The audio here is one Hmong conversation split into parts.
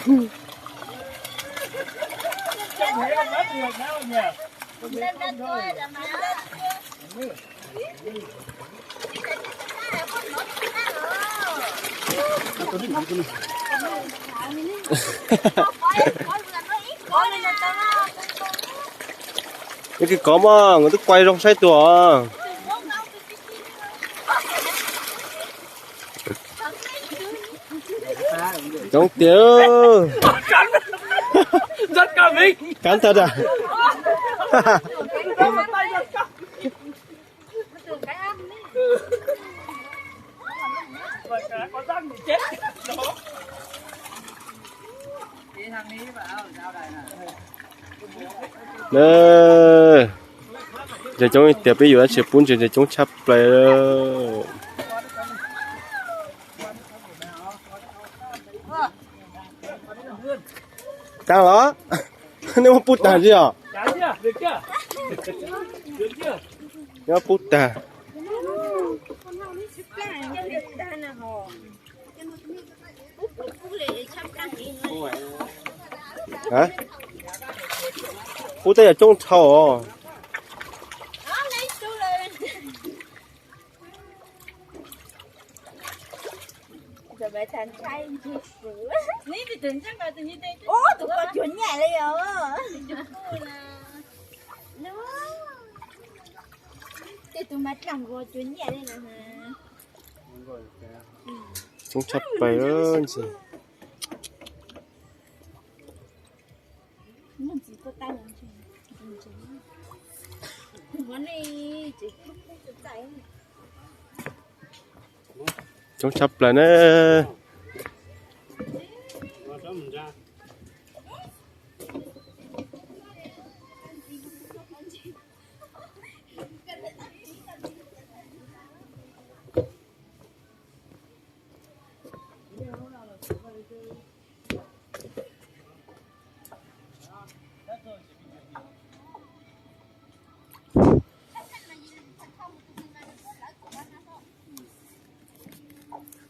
Nyob kis kov mas nkawd twb kuaj zoo saib tua. Coob tiag. Kab tag da. Ntses coob tiag, peb yuav dab tsi pub ntses, ntses coob tshaj plaws. Tag los? Nej muab pub tag tsis os? Nej muab pub tag. Pub tej yam coob dhau os. Tus ko cuag nyaj li os. Tej tus mas dlaag nkaus cuag nyaj li na. Coob tshaj plaws ntag. Coob tshaj plaws na.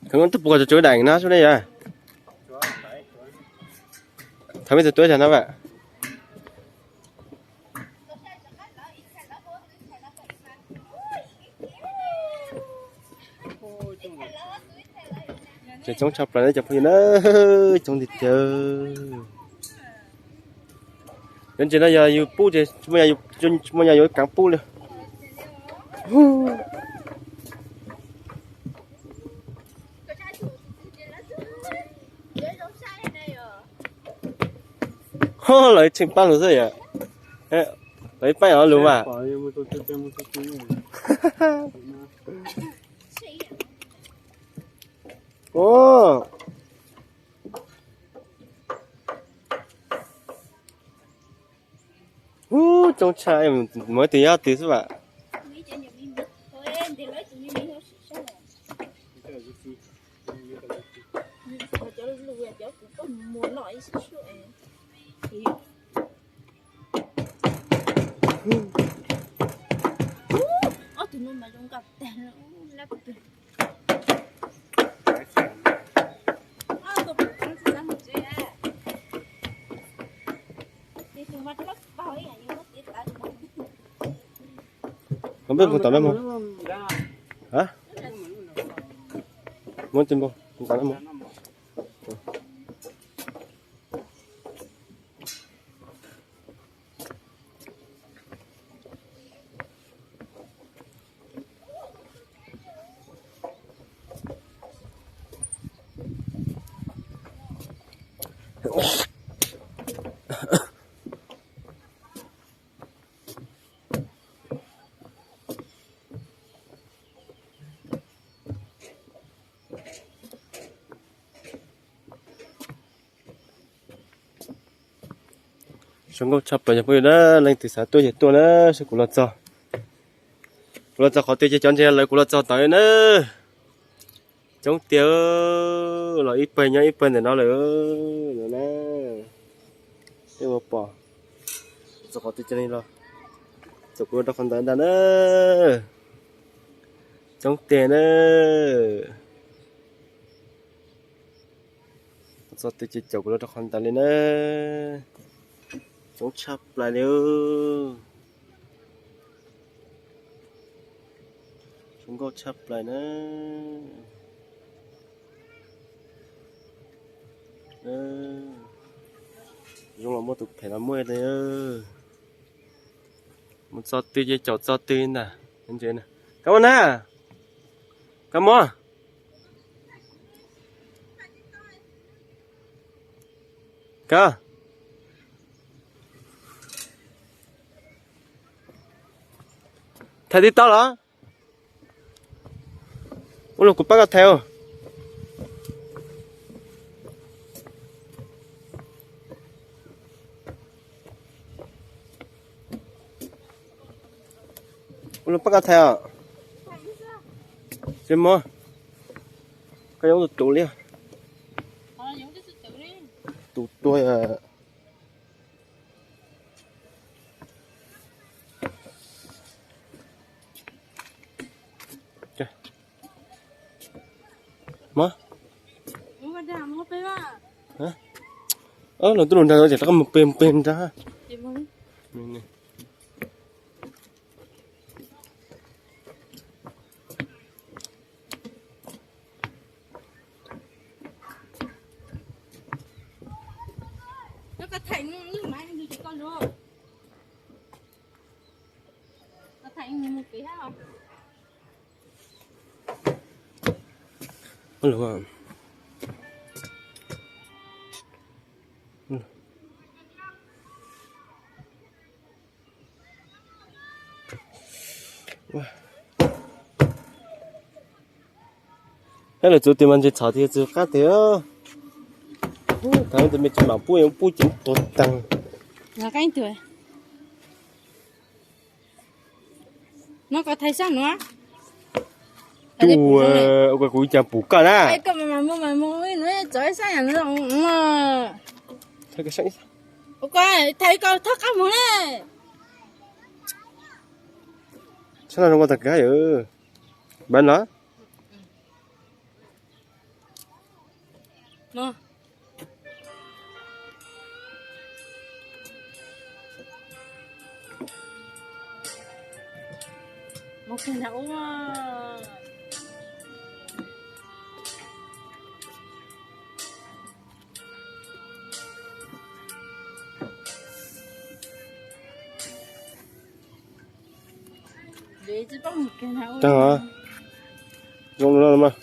Koj twb pum koj tso tsawv daim na sub ne yog. Thaum ib tug tuab tag no vam. Ces coob tshaj plaws cov phooj ywg na, coob tiag tiag. Cov ntses no yog yus pub ces tsis muaj nyaj yuav kaav pub li. Ho, lawv tseem pab lug xwb yom. Lawv ib pab os lug mas. Ub, coob tshaj, muaj ib tug yog twg xwb vam. Muab tus npau, tus npau. Zoo nkauj tshaj plaws cov phooj ywg na, leej twg xav tuaj ces tuaj na, saib kuv los txog. Kuv los txog qhov twg ces cov ntses lawv kuv los txog tod na. Coob tiag, los ib pawg nyob ib pawg ntawm no lawm na. Peb ua pom txog qhov twg cov no los txog kuv rau qhov ntawd ntag na. Coob tiag na. Txog twg ces caum kuv los rau qhov ntawd li na. Coob tshaj plaws li. Zoo nkauj tshaj plaws na. Zoo los muaj, tus phem los muaj li. Mus txog twg ces caum txog twg ntag. Kab mob na, kab mob. Kab, thais TikTok los? Ua los kuv pab koj thais os. Ua los pab koj thais os. Tsis muaj, koj yuav tus tus li. Tus tuag. Los twb los nrad ces rov qab mus pem pem nrad. Lawv txuv tias mas ntshe txhom tias txug qab tiag. Thaum tus me tsis mam pub, pub ces tuag tag. No koj thais sab nuav. Kuv cas pum koj na. Thais koj thoob qab moog na. Sab no zoo nkauj tag kag. Npaj no. Tag, zoo no mas.